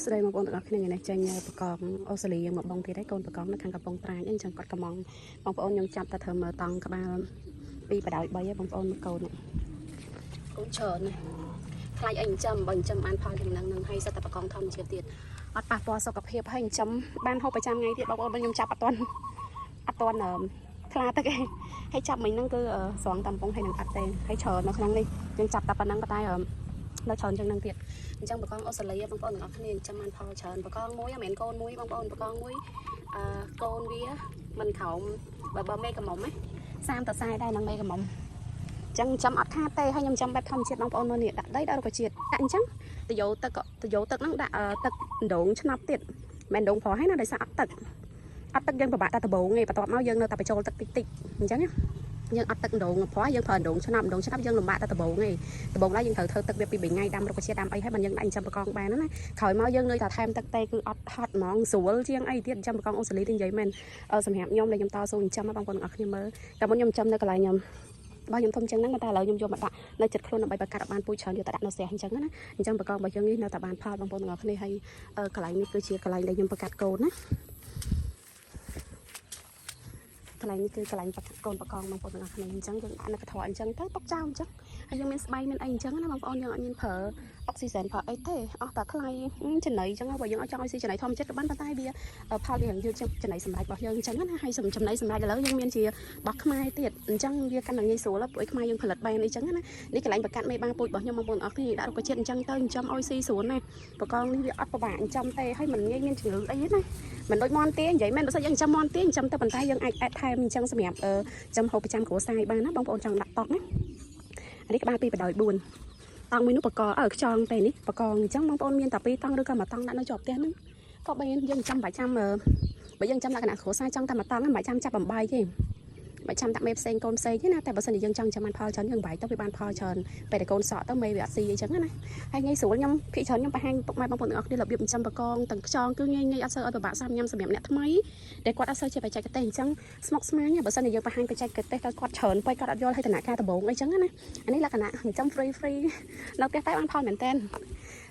ស្ដីបងប្អូនទាំងអស់គ្នាថ្ងៃនេះចេញបកងអូស្ត្រាលីយើងមកបងទៀតហើយកូនបកងនៅខាងកំពង់ត្រាចអញ្ចឹងគាត់កំងបងប្អូនខ្ញុំចាប់តែធ្វើមើលតង់ក្បាល2បដោយ3ឯងបងប្អូនមកកូននេះកូនច្រើនណាស់ខ្លាចអីចិញ្ចឹមបើចិញ្ចឹមបានផលចំណឹងនឹងហើយសិតតែបកងធម្មជាតិទៀតអត់ប៉ះពាល់សុខភាពហើយចិញ្ចឹមបានហូបប្រចាំថ្ងៃទៀតបងប្អូនខ្ញុំចាប់អត់ទាន់អត់ទាន់ខ្លាទឹកឯងហើយចាប់មិញហ្នឹងគឺស្រង់តំពងហើយនឹងអត់ទេហើយច្រើននៅក្នុងនេះយើងចាប់តែប៉ុណ្្នឹងប៉ុន្តែនៅច្រើនជាងហ្នឹងទៀតអញ្ចឹងបកងអូស្ត្រាលីបងប្អូនទាំងអស់គ្នាចិញ្ចឹមបានផលច្រើនបកងមួយមិនមែនកូនមួយបងប្អូនបកងមួយអឺកូនវាមិនក្រោមបើបើមេកំមុំណា30ទៅ40ដែរនឹងមេកំមុំអញ្ចឹងចាំអត់ខាតទេហើយខ្ញុំចាំបែបធម្មជាតិបងប្អូនមើលនេះដាក់ដីដាក់រុក្ខជាតិដាក់អញ្ចឹងទៅយកទឹកទៅយកទឹកហ្នឹងដាក់ទឹកដងឆ្នប់ទៀតមិនដងប្រហែលណាដោយសារអត់ទឹកអត់ទឹកយើងពិបាកតែដបងឯងបន្ទាប់មកយើងនៅតែបញ្ចូលទឹកតិចតិចអញ្ចឹងយើងអត់ទឹកដងព្រោះយើងប្រើដងឆ្នប់ដងឆ្នប់យើងលំបាកតែដបងឯង ដំបូងឡើយយើងត្រូវធ្វើទឹកវាពី3ថ្ងៃដាំរុក្ខជាតិដាំអីហើយបានយើងដាក់ចិញ្ចឹមបកងបានណាក្រោយមកយើងនៅតែថែមទឹកទេគឺអត់ហត់ហ្មងស្រួលជាងអីទៀតចិញ្ចឹមបកងអូស្ត្រាលីទេនិយាយមែនសម្រាប់ខ្ញុំដែលខ្ញុំតស៊ូចិញ្ចឹមបងប្អូនទាំងអស់គ្នាមើលតែមុនខ្ញុំចិញ្ចឹមនៅកន្លែងខ្ញុំបើខ្ញុំធំជាងហ្នឹងតែឥឡូវខ្ញុំយកមកដាក់នៅចិត្តខ្លួនដើម្បីបង្កើតបានពូជច្រើនយកទៅដាក់នៅផ្ទះអញ្ចឹងណាអញ្ចឹងបកងរបស់យើងនេះនៅតែបានផលបងប្អូនទាំងអស់គ្នាហើយកន្លែងនេះគឺជាកន្លែងដែលខ្ញុំបង្កាត់កូនណាកន្លែងនេះគឺកន្លែងបង្កាត់កូនបកងបងប្អូនទាំងអស់គ្នាអញ្ចឹងយើងដាក់នៅកធរអញ្ចឹងទៅຕົកចោលអញ្ចឹងហើយយើងមានស្បៃមានអីអញ្ចឹងណាបងប្អូនយើងអត់មានប្រើ អុកស៊ីសែនប្រើអីទេអស់តែថ្លៃចំណីអញ្ចឹងបើយើងអត់ចង់ឲ្យស៊ីចំណីធម្មជាតិក៏បានប៉ុន្តែវាផលវាយើងចំណីសម្រាប់របស់យើងអញ្ចឹងណាហើយចំណីសម្រាប់ឥឡូវយើងមានជារបស់ខ្មែរទៀតអញ្ចឹងវាកាន់តែងាយស្រួលព្រោះខ្មែរយើងផលិតបានអីចឹងណានេះកន្លែងបង្កាត់មេបាពូជរបស់ខ្ញុំបងប្អូនអរគ្នាដាក់រុក្ខជាតិអញ្ចឹងទៅចិញ្ចឹមឲ្យស៊ីស្រួលណាបកងនេះវាអត់ពិបាកចិញ្ចឹមទេហើយមិនងាយមានជំងឺអីណាមិនដូចមន់ទេនិយាយមែនបើសិនយើងចិញ្ចឹមមន់ទេចិញ្ចឹមទៅប៉ុន្តែយើងអាចអេតថែមអញ្ចឹងសម្រាប់ចាំហូបប្រចាំគ្រួសារបានណាបងប្អូនចង់ដាក់តក់ណាអានេះក្បាល2បដោយ4តង់មួយនោះបកអើខ្យងទេនេះបកងអញ្ចឹងបងប្អូនមានតែ2តង់ឬក៏មួយតង់ដាក់នៅជាប់ផ្ទះហ្នឹងក៏បានយើងចាំបាច់ចាំបើយើងចាំលក្ខណៈគ្រួសារចង់តែមួយតង់ហ្នឹងមិនបាច់ចាំចាប់បំបាយទេបាច់ចាំដាក់មេផ្សេងកូនផ្សេងទេណាតែបើសិនជាយើងចង់ចាំបានផលច្រើនយើងបាយទៅវាបានផលច្រើនពេលតែកូនសក់ទៅមេវាអត់ស៊ីអីចឹងណាហើយងាយស្រួលខ្ញុំភាគច្រើនខ្ញុំបង្ហាញពុកម៉ែបងប្អូនទាំងអស់គ្នារបៀបចិញ្ចឹមបកងទាំងខ្យងគឺងាយងាយអត់សូវឲ្យពិបាកសាំញ៉ាំសម្រាប់អ្នកថ្មីដែលគាត់អត់សូវជាបច្ចេកទេសអញ្ចឹងស្មុគស្មាញបើសិនជាយើងបង្ហាញបច្ចេកទេសទៅគាត់ច្រើនពេកគាត់អត់យល់ឲ្យដំណាក់កាលដំបូងអីចឹងណាអានេះលក្ខណៈចិញ្ចឹម free free នៅផ្ទះតែបានផលមែនតើ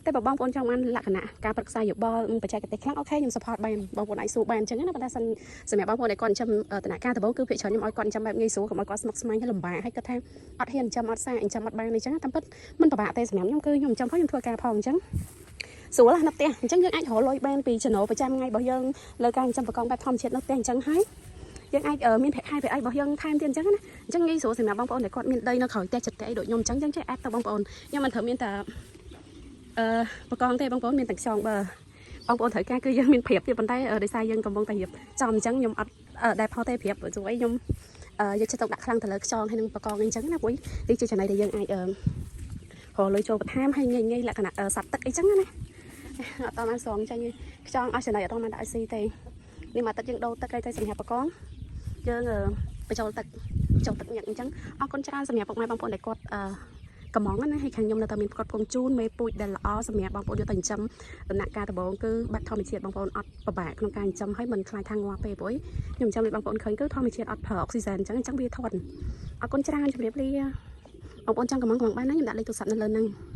តែបើបងប្អូនចង់បានលក្ខណៈការប្រឹក្សាយោបល់បច្ចេកទេសខ្លាំង OK ខ្ញុំ support បានបងប្អូនអាចសួរបានអញ្ចឹងណាប៉ុន្តែសិនសម្រាប់បងប្អូនដែលគាត់ចិញ្ចឹមដំណាក់កាលដំបូងគឺភាគច្រើនខ្ញុំឲ្យគាត់ចិញ្ចឹមបែបងាយស្រួលកុំឲ្យគាត់ស្មុគស្មាញហើយលំបាកហើយគាត់ថាអត់ហ៊ានចិញ្ចឹមអត់សាចិញ្ចឹមអត់បានអីចឹងតាមពិតមិនពិបាកទេសម្រាប់ខ្ញុំគឺខ្ញុំចិញ្ចឹមផងខ្ញុំធ្វើការផងអញ្ចឹងស្រួលណាស់នៅផ្ទះអញ្ចឹងយើងអាចរកលុយបានពីចំណូលប្រចាំថ្ងៃរបស់យើងលើការចិញ្ចឹមបកងបែបធម្មជាតិនៅផ្ទះអញ្ចឹងហើយយើងអាចមានប្រាក់ខែប្រាក់អីរបស់យើងថែមទៀតអញ្ចឹងណាអញ្ចឹងងាយស្រួលសម្រាប់បងប្អូនដែលគាត់មានដីនៅក្រោយផ្ទះចិត្តអីដូចខ្ញុំអញ្ចឹងយើងចេះអេតទៅបងប្អូនខ្ញុំមិនត្រូវមានតែអឺបកងទេបងប្អូនមានទាំងខ្យងបើបងប្អូនត្រូវការគឺយើងមានប្រៀបទៀតប៉ុន្តែដោយសារយើងកំពុងតែរៀបចំអញ្ចឹងខ្ញុំអត់ដែលផលទេប្រៀបព្រោះអីខ្ញុំយកចិត្តទុកដាក់ខ្លាំងទៅលើខ្យងហើយនឹងបកងអញ្ចឹងណាព្រោះនេះជាចំណីដែលយើងអាចរកលុយចូលបន្ថែមហើយងាយងាយលក្ខណៈសត្វទឹកអីចឹងណាអត់តបានស្រងចេញខ្យងអស់ចំណីអត់តបានដាក់ឲ្យស៊ីទេនេះមកទឹកយើងដូរទឹកឲ្យទៅសម្រាប់បកងយើងបញ្ចូលទឹកចូលទឹកញឹកអញ្ចឹងអរគុណច្រើនសម្រាប់ពុកម៉ែបងប្អូនដែលគាត់អឺកំងណាហើយខាងខ្ញុំនៅតែមានផ្គត់ផ្គង់ជូនមេពូជដែលល្អសម្រាប់បងប្អូនយកទៅចិញ្ចឹមដំណាក់កាលដំបូងគឺបែបធម្មជាតិបងប្អូនអត់ពិបាកក្នុងការចិញ្ចឹមហើយមិនខ្លាចថាងាប់ទេព្រោះខ្ញុំចិញ្ចឹមឲ្យបងប្អូនឃើញគឺធម្មជាតិអត់ប្រើអុកស៊ីសែនអញ្ចឹងអញ្ចឹងវាធន់អរគុណច្រើនជម្រាបលាបងប្អូនចង់កំងកំងបានណាខ្ញុំដាក់លេខទូរស័ព្ទនៅលើហ្នឹង។